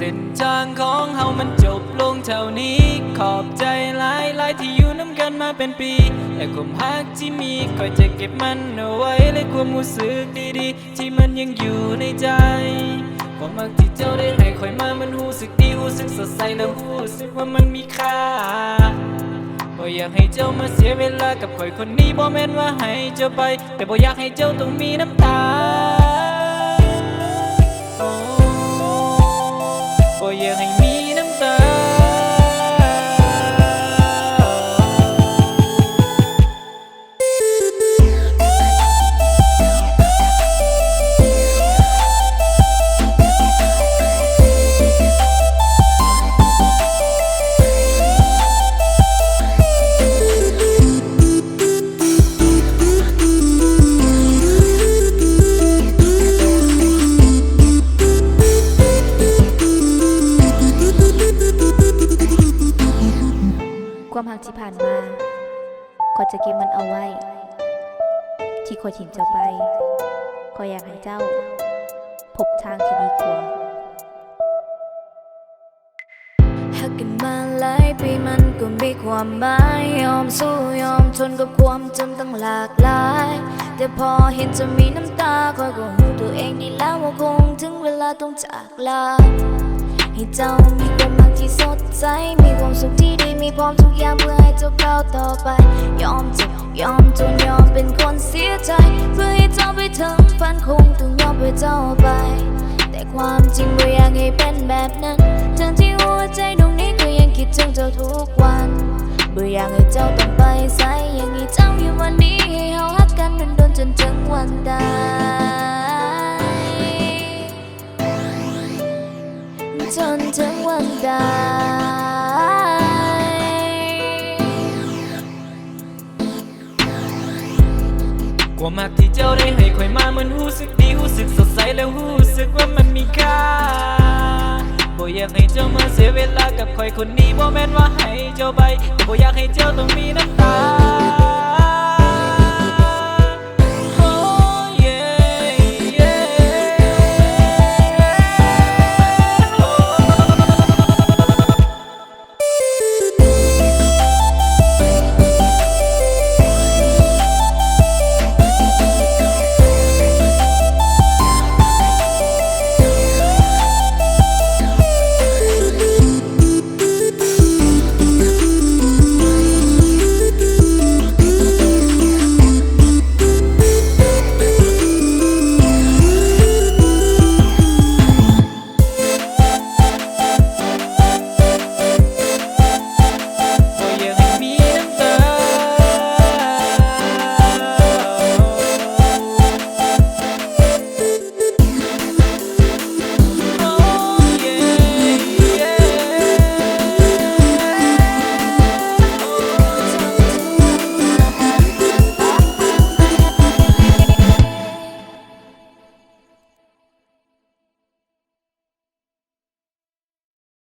ເສັ້ນທາງຂອງເຮົາມັນຈົບລົງເທົ່ານີ້. ຂອບໃຈຫຼາຍໆ ທີ່ຢູ່ນຳກັນມາເປັນປີ ແລະ ຄວາມຮັກທີ່ມີ ຂ້ອຍຈະເກັບມັນເອົາໄວ້ ແລະ ຄວາມຮູ້ສຶກດີໆ ທີ່ມັນຍັງຢູ່ໃນໃຈ. ຄວາມຮັກທີ່ເຈົ້າໄດ້ໃຫ້ຂ້ອຍມາ ມັນຮູ້ສຶກດີ ຮູ້ສຶກສົດໃສ ແລະ ຮູ້ສຶກວ່າມັນມີຄ່າ. ບໍ່ຢາກໃຫ້ເຈົ້າມາເສຍເວລາກັບຂ້ອຍຄົນນີ້ ບໍ່ແມ່ນວ່າໃຫ້ເຈົ້າໄປ ແຕ່ບໍ່ຢາກໃຫ້ເຈົ້າຕ້ອງມີນ້ຳຕາ. ບໍ່ຢາກໃຫ້ມີນ້ຳຕາ. ຄວາມຮັກທີ່ຜ່ານມາ ຂ້ອຍຈະເກັບມັນເອົາໄວ້. ທີ່ຂ້ອຍຖິ້ມເຈົ້າໄປ ຂ້ອຍຢາກໃຫ້ເຈົ້າພົບທາງທີ່ດີກວ່າ. ຮັກກັນມາຫຼາຍປີ ມັນກໍມີຄວາມໝາຍ ຍອມສູ້ຍອມທົນກັບຄວາມເຈັບຕັ້ງຫຼາກຫຼາຍ ແຕ່ພໍເຫັນເຈົ້າມີນ້ຳຕາ ຂ້ອຍກໍຮູ້ຕົວເອງດີແລ້ວວ່າຄົງເຖິງເວລາຕ້ອງຈາກ ລາ ໃຫ້ເຈົ້າມີຄວາມຮັກທີ່ສົດໃສ ມີຄວາມສຸກທີ່ດີ ມີພ້ອມທຸກຢ່າງເພື່ອໃຫ້ເຈົ້າກ້າວຕໍ່ໄປ. ຍອມເຈັບ ຍອມຈົນ ຍອມເປັນຄົນເສຍໃຈ ເພື່ອໃຫ້ເຈົ້າໄປເຖິງຝັນ ຄົງຕ້ອງຍອມໃຫ້ເຈົ້າໄປ ແຕ່ຄວາມຈິງບໍ່ຢາກໃຫ້ເປັນແບບນັ້ນ ທັງທີ່ຫົວໃຈດວງນີ້ກໍຍັງຄິດເຖິງເຈົ້າທຸກວັນ. ບໍ່ຢາກໃຫ້ເຈົ້າຕ້ອງໄປໃສ ຢາກໃຫ້ເຈົ້າຢູ່ວັນນີ້ ໃຫ້ເຮົາຮັກກັນດົນໆ ຈົນເຖິງວັນຕາຍ. ຈົນເຖິງວັນຕາຍ. ຄວາມຮັກທີ່ເຈົ້າໄດ້ໃຫ້ຂ້ອຍມາ ມັນຮູ້ສຶກດີ ຮູ້ສຶກສົດໃສ ແລະ ຮູ້ສຶກວ່າມັນມີຄ່າ. ບໍ່ຢາກໃຫ້ເຈົ້າມາເສຍເວລາກັບຂ້ອຍຄົນນີ້ ບໍ່ແມ່ນວ່າໃຫ້ເຈົ້າໄປ ແຕ່ບໍ່ຢາກໃຫ້ເຈົ້າຕ້ອງມີນ້ຳຕາ.